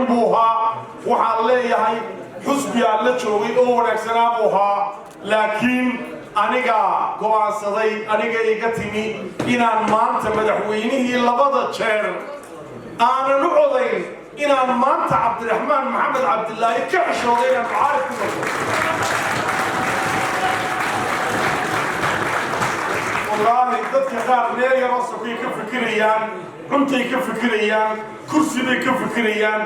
Xun buu ahaa. Waxaan leeyahay, xusbi aan la joogay oo wanaagsanaa buu ahaa, laakiin anigaa go'aansaday, aniga iga timi inaan maanta madaxweynihii labada jeer aanan u codayn, inaan maanta Cabdiraxmaan Maxamed Cabdilaahi ka xishooday inaan mucaarid ku noqdo. Wallaahi, dadka qaar meel yaroo sokay ka fikirayaan, cuntay ka fikirayaan, kursi bay ka fikirayaan,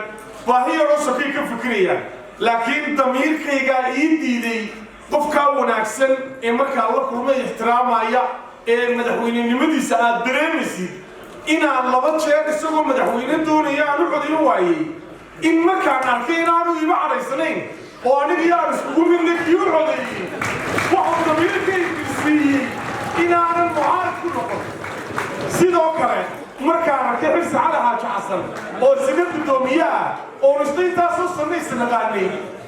baahi yaroo sokay ka fikirayaan, laakiin damiirkaygaa ii diiday qofkaa wanaagsan ee markaa la kulmay, ixtiraamaya, ee madaxweynenimadiisa aad dareemaysid, inaan laba jeer isagoo madaxweyne doonaya aan u codayn waayey, in markaan arkay inaanu iba cadhaysanayn oo anigii aan iskugu midna kii u codeeyey, waxuu damiirkaygu siiyey inaanan mucaarid ku noqon. Sidoo kale, markaan arkay Xirsi Cali Xaaji Xasan oo isna guddoomiye ah, oon isna intaasoo sanna isnaqaanay,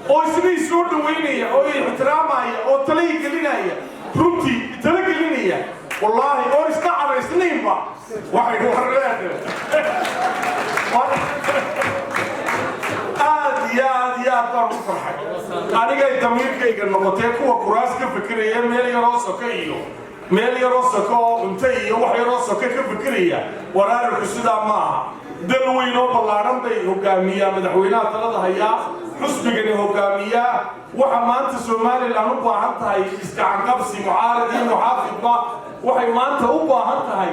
oo isna isoo dhowaynaya oo ixtiraamaya oo talay gelinaya, runtii tala gelinaya, wallaahi, oon isna cadhaysnaynba, waxay warleen aad iyo aad iyo aad baan u farxay. Anigay damiirkayga noqotee, kuwa kuraas ka fikiraya, meel yaroo soka iyo meel yaroo soko oo cunto iyo wax yaroo soka ka fikiraya, waraarinku sidaa ma aha. Dal weyn oo ballaaran bay hogaamiyaa madaxweynaha talada hayaa, xusbigani hogaamiyaa. Waxa maanta Somaliland u baahan tahay isgacanqabsi, mucaarad iyo muxaafidba. Waxay maanta u baahan tahay,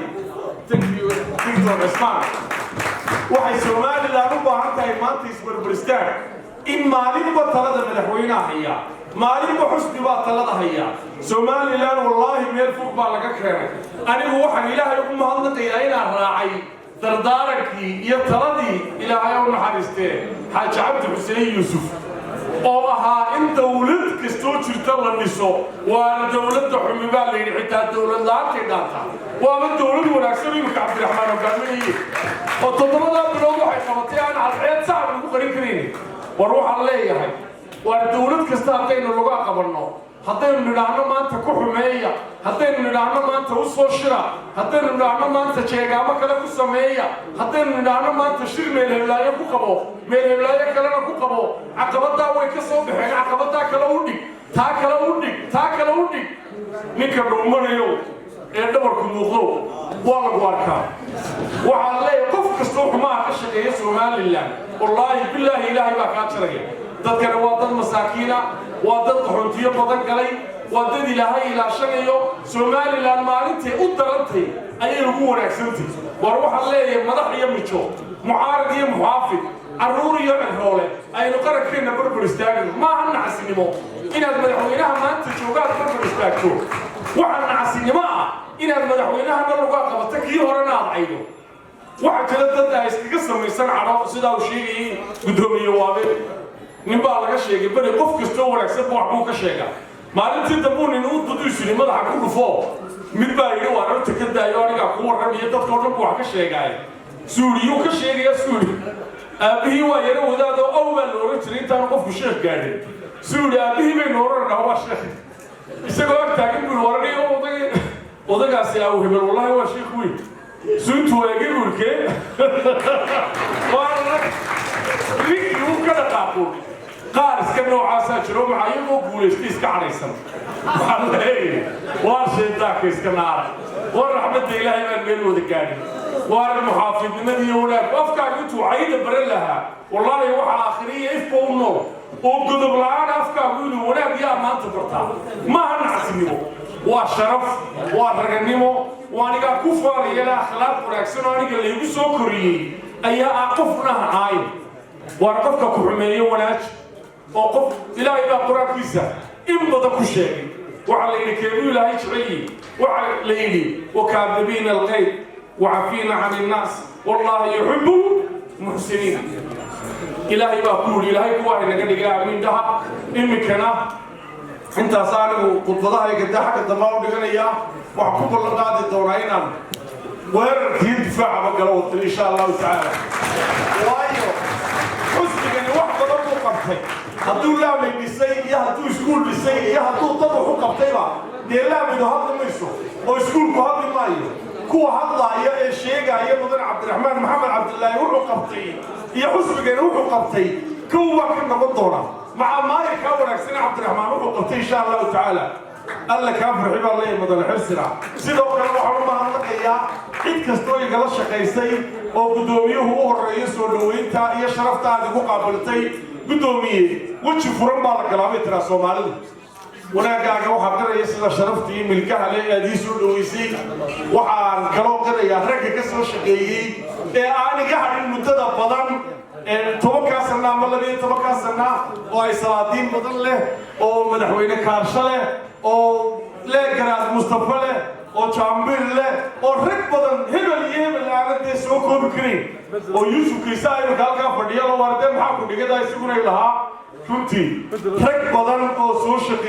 Dictor Cismaan, waxay Somaliland u baahan tahay maanta isbarbaristaan, in maalinba talada madaxweynaha haya, maalinba xusbi baa talada haya. Somaliland, wallaahi, meel fog baa laga keenay. Anigu waxaan Ilaahay ugu mahadnaqayaa inaan raacay dardaarankii iyo taladii, Ilaahay u naxariistee, Xaaji Cabdi Xuseen Yuusuf, oo ahaa in dawlad kastoo jirta la dhiso. Waana dawladda xumi baa la yidhi xitaa dawlad la'aantay dhaanta. Waaba dawlad wanaagsan imika Cabdiraxmaan hogaaminaye, oo 7-daa bilood waxay qabatay aan cadceed sacab lagu qarin karaynin. War waxaan leeyahay, waar dawlad kasta haddaynu laga qabanno, haddaynu nidhaahno maanta ku xumeeya, haddaynu nidhaahno maanta u soo shira, haddaynu nidhaahno maanta jeegaamo kale ku sameeya, haddaynu nidhaahno maanta shir meel heblaayo ku qabo, meel heblaayo kalena ku qabo, caqabadaa way ka soo baxeen, caqabadaa kale u dhig, taa kale u dhig, taa kale u dhig. Ninka dhuumanayo ee dhabarku muuqdo waa lagu arkaa. Waxaan leeyahay, qof kastoo xumaha ka shaqeeya Somaliland, wallaahi bilaahi, Ilaahay baa kaa jaraya. Dadkani waa dad masaakiina, waa dad qaxoontiyo badan galay, waa dad Ilaahay ilaashanayo. Somaliland maalintay u darantay ayay ugu wanaagsantay. War waxaan leeyahay, madax iyo mijo, mucaarad iyo muxaafid, carruur iyo cirroole, aynu qarankeenna barbar istaagno. Maaha nacasnimo inaad madaxweynaha maanta joogaad barbar istaagto. Waxaa nacasinimo ah inaad madaxweynahana lugaa qabato, kii horena aad caydo. Waxaa jira dad ay iskaga samaysan cadho, sidaa uu sheegayay guddoomiye Waabe. Nin baa laga sheegay beri, qof kastoo wanaagsan ba wax buu ka sheegaa. Maalintii dambuu nin u dudu isiri madaxa ku dhufo. Mid baa yidhi, "Waa rarta ka daayo, anigaa ku warramiyo, dadkoo dhan buu wax ka sheegaaye." Suuliyuu ka sheegaya? Suuli, aabbihii waa yaro wadaadoo aw baa la oran jiray intaanu qofku sheekh gaadhin. Suuli, aabbihii baynu orananaa waa sheekh. Isagoo ag taagan buu waraniyo, odag odagaasi aw hebel, wallahi waa sheekh weyn. Suuntuu eegay buurkee, waa ninkii uu ka dhaqaaqo. Qaar iska noocaasaa jiro, maca iyagoo guulaystay iska cadhaysan. Waxaan leeyahay, waar shaydaanka iska naara, war raxmadda Ilaahay baan meel wada gaadhin, waar muxaafidnimadii iyo wanaagku afkaaga intuu cayda baran lahaa, wallaahi, waxa aakhiriya ifba u nool oo godob la'aan afkaagu inuu wanaag iyo ammaanta bartaa maaha nacasnimo, waa sharaf, waa raganimo. Waa anigaa ku faanayana akhlaaq wanaagsan oo aniga laygu soo koriyey ayaa ah qofna ha caayin. Waar qofka ku xumeeyo wanaaji, oo qof Ilaahay baa Qur-aankiisa in badan ku sheegay. Waxaa la yidhi, keebuu Ilaahay jecel yihi? Waxaa la yidhi, "Wakaadibiina alghayd wacafiina can innaas wallaahi yuxibu muxsiniin." Ilaahay baa ku yidhi. Ilaahay kuwaa inaga dhigay, aamiin dhaha. Iminkana intaas anigu khudbadahayga dee xagga dambe u dhiganayaa. Waxaan ku ballan qaadi doonaa inaan weerarkii difaacaba galo wadan, insha Allahu tacaala, waayo xusbigani wax badan buu qabtay. Hadduu laamay dhisay iyo hadduu iskuul dhisay iyo hadduu dad wax u qabtayba, dee laamaydu hadli mayso oo iskuulku hadli maayo. Kuwa hadlaaya ee sheegaya mudan Cabdiraxmaan Maxamed Cabdilaahi wuxuu qabtay Iyo xusbigeena wuxuu qabtay kow baan ka noqon doonaa maca maayirkaa wanaagsan Cabdiraxmaan wuxuu qabtay, insha Allahu tacaala. Alla kaa farxi baan leeyahay mudane Xirsina. Sidoo kale waxaan u mahadnaqayaa cid kastoo igala shaqaysay oo guddoomiyuhu u horeeyo soo dhoweynta iyo sharafta aad igu qaabiltay, guddoomiye. Weji furan baa la galaabay tiraa Soomaalidu. Wanaagaaga waxaa qiraya sida sharafta iyo milkaha le aad ii soo dhoweysay. Waxaan kaloo qirayaa ragga ka soo shaqeeyey ee aan iga hadhin muddada badan ee 10-kaa sana ama 12-kaa sana, oo ay salaadiin badan leh, oo madaxweyne Kaarsho leh, oo leh Garaad Mustafa leh, oo Jaambir leh, oo rag badan, hebel iyo hebel aanan dee soo koobi karayn, oo Yuusuf Kaysa imika halkaa fadhiya oo waarde maxaa ku dhigada isaguna lahaa. Runtii rag badan oo soo shaqeeyey.